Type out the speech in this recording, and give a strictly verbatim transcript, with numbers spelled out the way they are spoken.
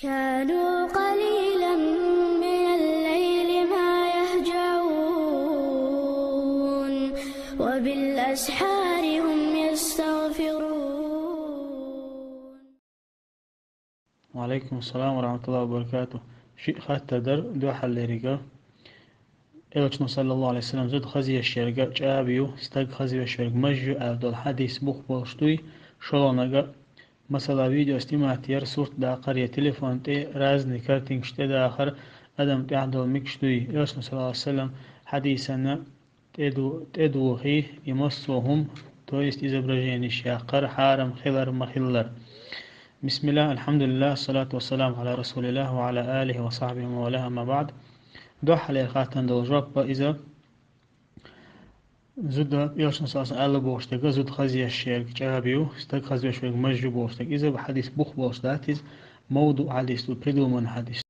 كانوا قليلا من الليل ما يهجعون وبالأسحار هم يستغفرون. وعليكم السلام ورحمة الله وبركاته. Ши хаттар дар дуьхьал еррига. Элчано, саллаллаху алейхи ва саллям, зуда хазъеш еррига чӀаба ю, стаг хазъеш еррига маж ю аьлла долу хьадис бух болуш дуй, шолгӀаниг а, масала, видео снимать яр, сурт даккхар я телефон тӀе разный картинкаш тӀедахар адам тӀехь долу мегаш дуй. Элчано, саллаллаху алейхи ва саллям, хьадисана тӀеду-, тӀедухий, и массо хӀума, то есть изображенеш яккхар, хьарам хилар, ма-хиллар. بسم الله، الحمد لله، الصلاة والسلام على رسول الله وعلى آله وصحبه ومن والاه، أما بعد. Дуьхьал хаттарна долу жоп иза. Зуда, Элчано, саллаллаху алейхи ва саллям, аьлла бохуш дерг, зуда хазъеш еррига чӀаба ю, стаг хазъеш еррига маж ю бохуш дерг. Иза хьадис бух болуш дац иза, мавду хьадис ду, придуманный хьадис